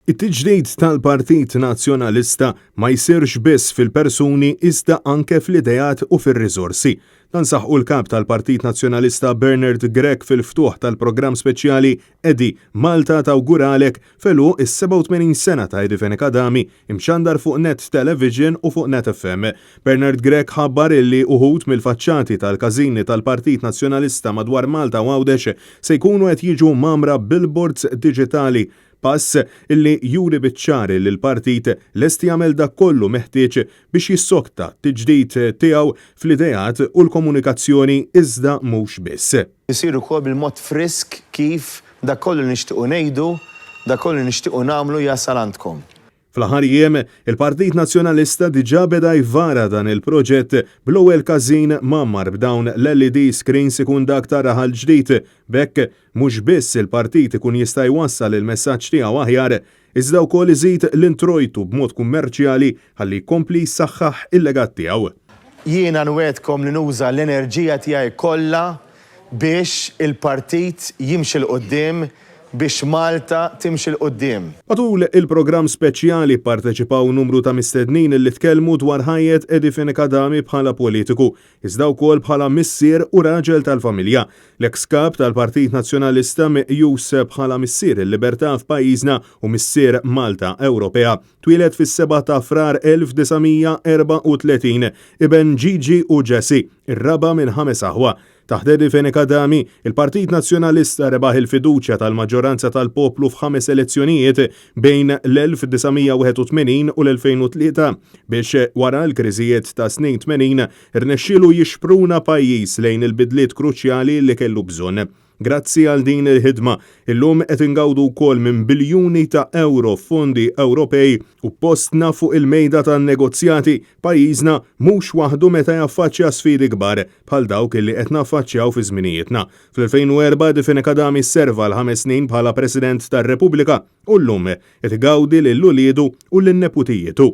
It-tiġdid tal-Partit Nazzjonalista ma jsirx biss fil-persuni iżda anke fl-ideat u fir-riżorsi. Dan saħqu l-Kap tal-Partit Nazzjonalista Bernard Grech fil-ftuħ tal-programm speċjali Eddie, Malta tawguralek f'għeluq is-87 sena ta' Eddie Fenech Adami imxandar fuq Net Television u fuq Net FM. Bernard Grech ħabbar illi uħud mill-faċċati tal-każini tal-Partit Nazzjonalista madwar Malta u Għawdex se jkunu qed jiġu mgħammra b'billboards diġitali Pass illi juri biċ-ċar illi l-partit lest jagħmel dak kollu meħtieġ biex jissokta t-tiġdid tiegħu fl-ideat u l-komunikazzjoni iżda mhux biss. Isir ukoll bil-mod frisk kif dak kollu li nixtiequ ngħidu, dak kollu li nixtiequ nagħmlu jasal għandkom. Fl-aħħar jiem, il-Partit Nazzjonalista diġà beda jvara dan il-proġett bl-ewwel każin mgħammar b'dawn l-LED screens ikun dak ta' Raħal Ġdid. B'hekk, Mhux biss il-partit ikun jista' jwassal il-messaġġ tiegħu aħjar, iżda wkoll iżid l-introjtu b'mod kummerċjali ħalli jkompli jsaħħaħ il-legat tiegħu. Jiena nwegħdkom li nuża l-enerġija tiegħi kollha biex il-partit jimxi 'l quddiem, biex Malta timxi 'l quddiem. Matul il-programm speċjali pparteċipaw numru ta' mistednin li tkellmu dwar ħajjet Eddie Fenech Adami bħala politiku, iżda wkoll bħala missier u raġel tal-familja. L-eks Kap tal-Partit Nazzjonalista meqjus bħala missier il-libertà f'pajjiżna u missier Malta Ewropea, twieled fis-7 ta' Frar 1934, iben Gigi u Jessie, ir-raba' minn ħames aħwa. Taħt Eddie Fenech Adami, il-Partit Nazzjonalista rebaħ il-fiduċja tal-maġġoranza tal-poplu f'ħames elezzjonijiet bejn l-1981 u l-2003 biex wara l-kriżijiet tas-snin 80 Irnexxielu jixpruna pajjiż lejn il-bidliet kruċjali li kellu bżonn. Grazzi għal din il-ħidma, illum qed ingawdu wkoll minn biljuni ta' ewro f'fondi Ewropej u postna fuq il-mejda tan-negozjati. Pajjiżna mhux waħdu meta jaffaċċja sfidi kbar, bħal dawk li qed naffaċċjaw fi żminijietna. Fl-2004 Eddie Fenech Adami serva għal ħames snin bħala President tar-Repubblika u llum qed igawdi lil uliedu u lin-neputijietu.